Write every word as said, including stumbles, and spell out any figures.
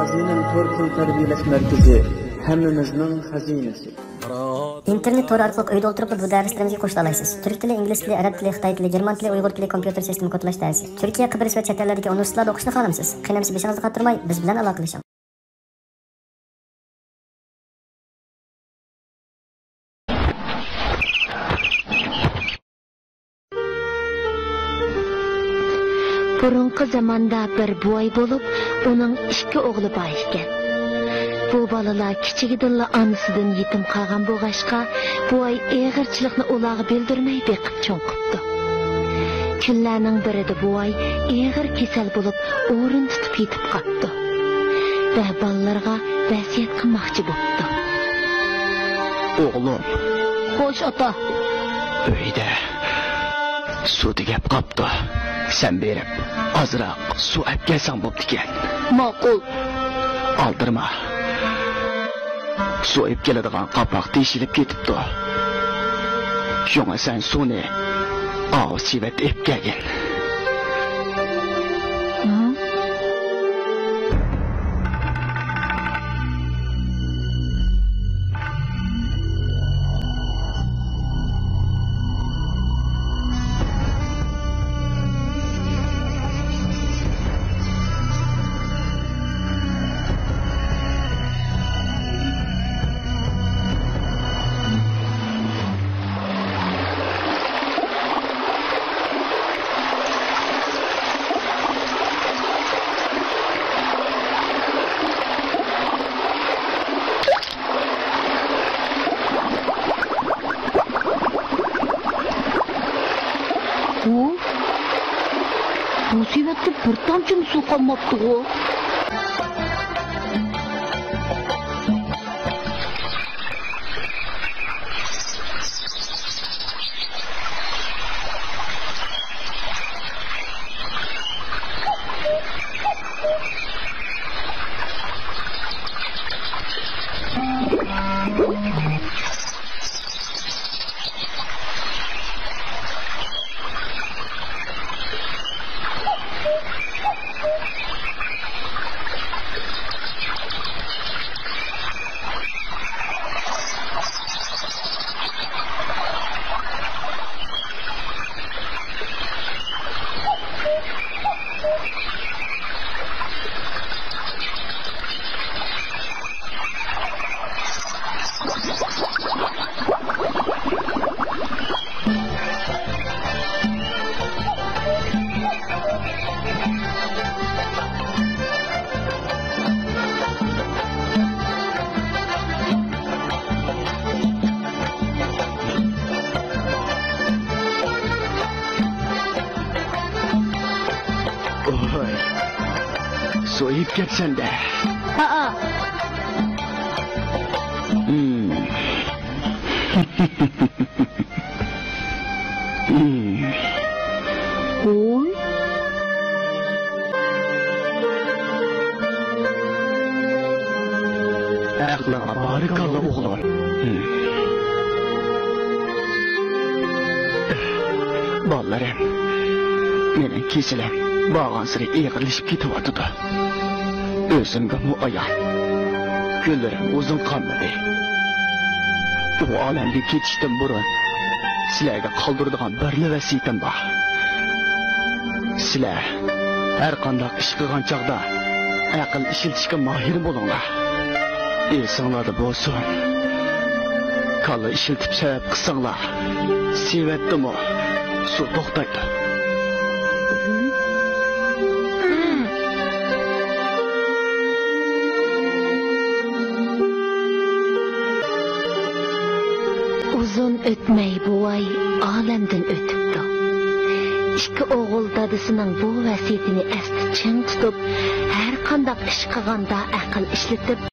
خەزىنەم تور تىل تەربىيەلەش مەركىزى، ھەممىمىزنىڭ خەزىنىسى. ئىنتېرنېت تورى ئارقىلىق ئۆيدە ئولتۇرۇپلا بۇ دەرسلىرىمىزگە قوشۇلالىسىز. تۈرك تىلى، ئىنگلىز تىلى، ئەرەب تىلى، خىتاي تىلى، گېرمان تىلى، ئۇيغۇر تىلى، كومپيۇتېر سىستېما كودلاش دەرسى. تۈركىيە، قەبرىس ۋە چەت ئەللەردىكى ئۇنىۋېرسىتېتلاردا ئوقۇشنى خالامسىز؟ قېنى ئەمىسە بېشىڭىزنى قاتۇرماي، بىز بىلەن ئالاقىلىشىڭ. بۇرۇنقى زاماندا بىر بوۋاي بولۇپ، ئۇنىڭ ئىككى ئوغلى بار ئىكەن. بۇ بالىلار كىچىكىدىنلا ئانىسىدىن يېتىم قالغان بولغاچقا، بوۋاي ئېغىرچىلىقنى ئۇلارغا بىلدۈرمەي بېقىپ چوڭ قىپتۇ. كۈنلەرنىڭ بىرىدە بوۋاي ئېغىر كېسەل بولۇپ، ئورۇن تۇتۇپ يېتىپ قاپتۇ ۋە بالىلىرىغا ۋەسىيەت قىلماقچى بوپتۇ. ئوغلۇم. خوش، ئاتا. ئۆيدە سۇ تۈگەپ قاپتۇ. سەن بېرىپ، ئازراق سۇ ئەپ كەلسەڭ بوپتىكەن. ماقۇل. ئالدىرىما. سۇ ئېلىپ كېلىدىغان قاپاق تېشىلىپ كېتىپتۇ. شۇڭا سەن سۇنى ئاۋۇ سېۋەتتە ئېلىپ كەلگىن. ھە؟ ئۇ، بۇ سېۋەتتە بىر تامچىمۇ سۇ قالماپتىغۇ؟ ئوي، سويۇپ كەپسەن-دە. ھەئە. ھىم. ھىم. ھوي. ئەقلىڭگە بارىكاللا، ئوغلۇم. بالىلىرىم، مېنىڭ كېسىلىم بارغانسېرى ئېغىرلىشىپ كېتىۋاتىدۇ. ئۆزۈمگىمۇ ئايان، كۈنلىرىم ئۇزۇن قالمىدى. ئۇ ئالەمدىن كېتىشتىن بۇرۇن سىلەرگە قالدۇرىدىغان بىرلا ۋەسىيىتىم بار. سىلەر ھەر قانداق ئىش قىلغان چاغدا ئەقىل ئىشلىتىشكە ماھىر بولۇڭلار. ئېسىڭلاردا بولسۇن، كاللا ئىشلىتىپ سەۋەب قىلساڭلار، سېۋەتتىمۇ سۇ توختايدۇ. ئۇزۇن ئۆتمەي بوۋاي ئالەمدىن ئۆتۈپتۇ. ئىككى ئوغۇل دادىسىنىڭ بۇ ۋەسىيىتىنى ئەستە چىڭ تۇتۇپ، ھەر قانداق ئىش قىلغاندا ئەقىل ئىشلىتىپ،